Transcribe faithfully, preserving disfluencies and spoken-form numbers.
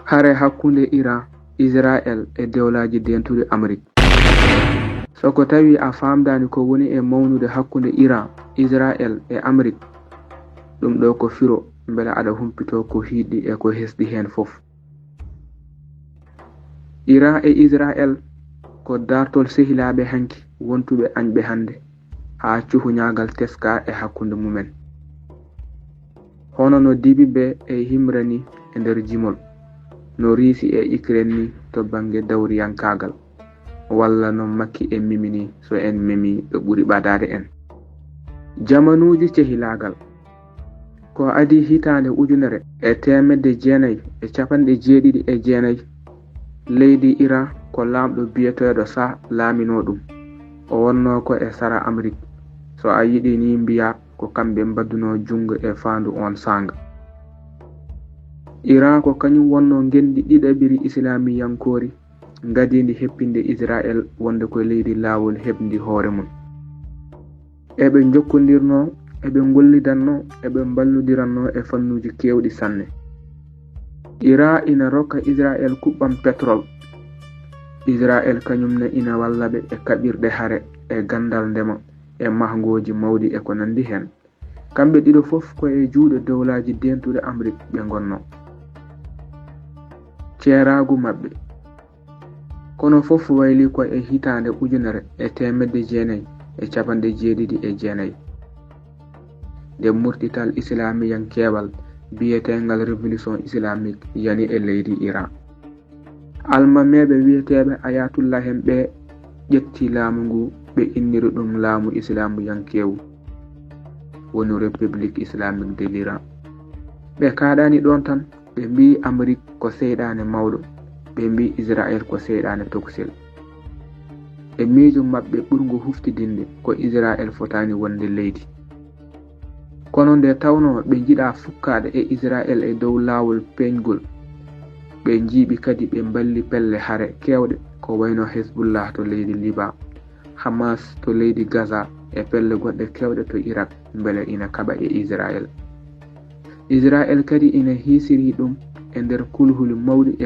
Hare hakkunde Iran, Israel e Dewlaaji Dentuɗi Amrik. So ko tawi a faamdaani ko woni e mawnude hakkunde Iran, Israel e Amrik, ɗum ɗo ko firo, mbele aɗa humpito ko hiiɗi e ko hesɗi heen fof. Iran e Israel ko daartol sehilaaɓe hanki, wontuɓe añɓe hannde, haa cuhuñaagal teska e hakkunde mumen. Hono no dibiɓe e himrani e nder jimol, no Riisi e Ukraine ni to bannge dawriyankaagal, walla no Makki e Mimi ni, so en memi, ɓe ɓuri ɓadaade en. Jamanuuji cehilaagal. Ko adii hitaande ujunere e teemedde jeenayi e capanɗe jeeɗiɗi e jeenayi, leydi Iran ko laamɗo biyeteeɗo Shah laaminoo ɗum. O wonnoo ko e sara Amrik. So a yiɗi ni mbiyaa ko kamɓe mbaddunoo junngo e faandu oon saanga. Iran ko kañum wonnoo ngenndi ɗiɗaɓiri islaamiyankoori, ngadiindi heppinde Israel wonde ko leydi laawol heɓndi hoore mum. Eɓe njokkondirnoo, eɓe ngollidatnoo, eɓe mballodirannoo e fannuuji keewɗi sanne. Iran ina rokka Israel kuɓɓam petrol. Israel kañum ne ina walla ɓe e kaɓirɗe hare, e ganndal ndema, e mahgooji mawɗi e ko nanndi heen. Kamɓe ɗiɗo fof ko e juuɗe Dowlaaji Dentuɗe Amrik ɓe ngonnoo. Ceeraagu maɓɓe. Kono fof wayli ko e hitaande ujunere e teemedde jeenayi e capanɗe jeeɗiɗi e jeenayi, nde murtital islaamiyankeewal biyeteengal Révolution Islamique yani e leydi Iran. Almameeɓe wiyeteeɓe Ayatullah en ɓe ƴetti laamu ngu, ɓe inniri ɗum laamu islaamiyankeewu, woni République Islamique de l'Iran. Ɓe kaaɗaani ɗoon tan, ɓe mbiyi Amrik ko seyɗaane mawɗo, ɓe mbiyi Israel ko seyɗaane tokosel. E miijo maɓɓe ɓurngo huftidinde, ko Israel fotaani wonde leydi. Kono nde tawnoo ɓe njiɗaa fukkaade e Israel e dow laawol peeñgol, ɓe njiiɓi kadi ɓe mballi pelle hare keewɗe, ko wayno Hezbollah to leydi Liban, Hamas to leydi Gaza e pelle goɗɗe keewɗe to Irak, mbele ina kaɓa e Israel. Israel kadi ina hiisiri ɗum e nder kulhuli mawɗi e